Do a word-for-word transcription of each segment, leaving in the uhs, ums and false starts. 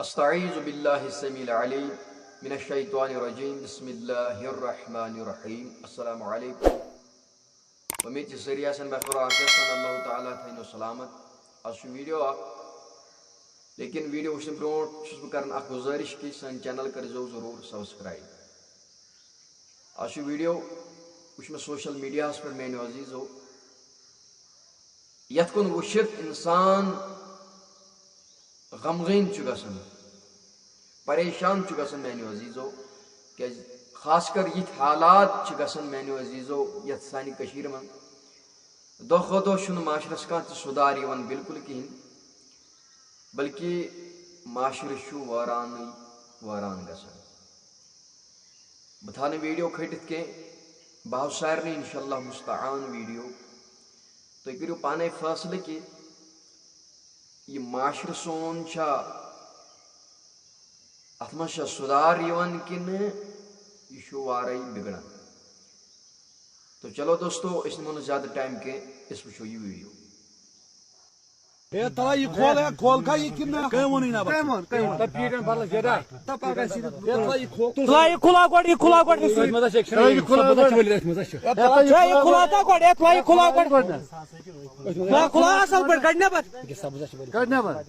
استعیذ باللہ السمیع العلیم من الشیطان الرجیم، بسم اللہ الرحمن الرحیم۔ السلام علیکم۔ امید چھِ سٲری آسن بخیر و عافیت سان، اللہ تعالیٰ تھٲینو سلامت۔ آز چھُ ویڈیو اکھ، لیکن ویڈیو وٕچھنہٕ برونٛٹھ چھُس بہٕ کران اکھ گُزٲرِش کہِ سٲنۍ چینل کٔرۍزیو ضروٗر سبسکرائب۔ آز چھُ ویڈیو وٕچھ مےٚ سوشل میڈیاہس پٮ۪ٹھ، میانیو عزیزو، یتھ کُن وٕچھِتھ انسان غمغین چھُ گژھان، پریشان چھُ گژھان میانیو عزیزو، کیازِ خاص کر یِتھۍ حالات چھِ گژھان میانیو عزیزو یتھ سانہِ کٔشیٖرِ منٛز۔ دۄہ کھۄتہٕ دۄہ چھُنہٕ معاشرس کانٛہہ تہِ سُدھار یِوان بالکل کِہیٖنۍ، بلکہِ معاشرٕ چھُ وٲرانٕے وٲران گژھان۔ بہٕ تھاونہٕ ویڈیو کھٔٹِتھ کینٛہہ، بہٕ ہاوٕ سارنٕے انشاءاللہ مستعان ویڈیو۔ تُہۍ کٔرِو پانے فٲصلہٕ کہِ یہِ معاشرٕ سون چھا، اتھ منٛز چھا سُدھار یِوان کِنہٕ یہِ چھُ وارے بِگڑان؟ تو چلو دوستو، أسۍ نِمو نہٕ زیادٕ ٹائم کینٛہہ، أسۍ وٕچھو یہِ ویڈیو۔ ہے تلا یہِ کھول، ہے کھول کھا یہِ کِنہٕ نہ؟ کٔمۍ ووٚنُے نہ بس؟ کٔمۍ ووٚن؟ کٔمۍ ووٚن؟ تہٕ پیٖٹن بدلس یہِ ڈا۔ تہٕ پکان چھِ۔ ہے تلا یہِ کھول۔ تُلا یہِ کھُلا گۄڈٕ، یہِ کھُلا گۄڈٕ۔ أتھۍ منٛز ہا چھِ، أتھۍ منٛز ہا چھِ۔ ہے یہِ کھُلا تا گۄڈٕ، ہے تُلا یہِ کھُلا گۄڈٕ۔ تُلا کھُلا اصل پٲٹھۍ، کڑ نٮ۪بر۔ یہِ کیٛاہ سبزا چھِ ؤلِتھ؟ کڑ نٮ۪بر۔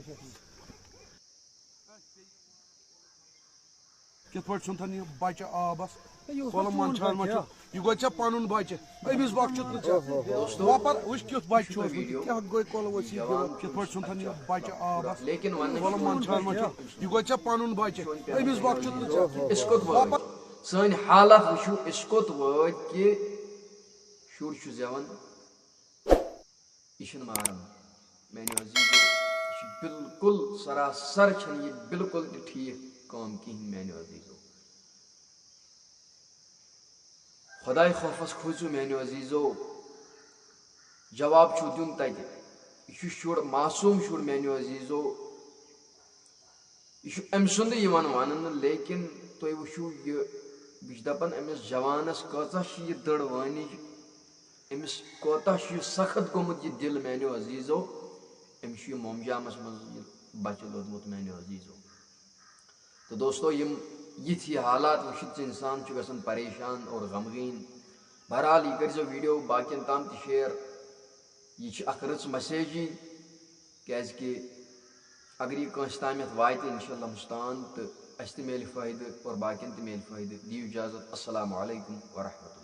کِتھ پٲٹھۍ ژھُنتھن یہِ بچہٕ آبس؟ کۄلہٕ منٛدچھان ما چھُ؟ یہِ گوٚو ژےٚ پنُن بچہٕ، أمِس بخچُتھ نہٕ ژےٚ۔ وۄپر وٕچھ کیُتھ بچہٕ چھُ اوسمُت، یہِ کیٛاہ گوٚو کۄلہٕ ؤسی دِوان؟ کِتھ پٲٹھۍ ژھُنتھن یہِ بچہٕ آبس؟ لیکن وننہٕ کۄلہٕ منٛدچھان ما چھُ؟ یہِ گوٚو ژےٚ پنُن بچہٕ، أمِس بخچُتھ نہٕ ژےٚ۔ أسۍ کوٚت وٲتۍ؟ سٲنۍ حالت وٕچھِو، أسۍ کوٚت وٲتۍ کہِ شُر چھُ زٮ۪وان۔ یہِ چھُنہٕ ماران، میانیو عزیزو، یہِ چھُ بالکل سراسر چھَنہٕ یہِ بالکل تہِ ٹھیٖک کٲم کِہیٖنۍ، میانیو عزیزو۔ خۄداے خوفس کھوٗژِو، میانیو عزیزو، جواب چھُو دیُن تَتہِ۔ یہِ چھُ شُر، معصوٗم شُر، میانیو عزیزو۔ یہِ چھُ أمۍ سُنٛدٕے یِوان وننہٕ، لیکن تُہۍ وٕچھِو یہِ، بہٕ چھُس دپان أمِس جوانس کۭژاہ چھِ یہِ دٔر وٲنِج، أمِس کوتاہ چھُ یہِ سخت گوٚمُت یہِ دِل میانیو عزیزو، أمِس چھُ یہِ مومجامس منٛز یہِ بچہٕ لوٚدمُت میانیو عزیزو۔ تہٕ دوستو، یِم یِتھۍ یہِ حالات وٕچھِتھ چھِ انسان چھُ گژھان پریشان اور غمگیٖن۔ بہرحال، یہِ کٔرۍزیو ویڈیو باقین تام تہِ شیئر۔ یہِ چھِ اکھ رٕژ مسیجی، کیازِ کہِ اگر یہِ کٲنٛسہِ تامَتھ واتہِ، انشاءاللہ مستعان، تہٕ اَسہِ تہِ میلہِ فٲیدٕ اور باقین تہِ میلہِ فٲیدٕ۔ دِیِو اجازت۔ السلام علیکم ورحمۃ اللہ۔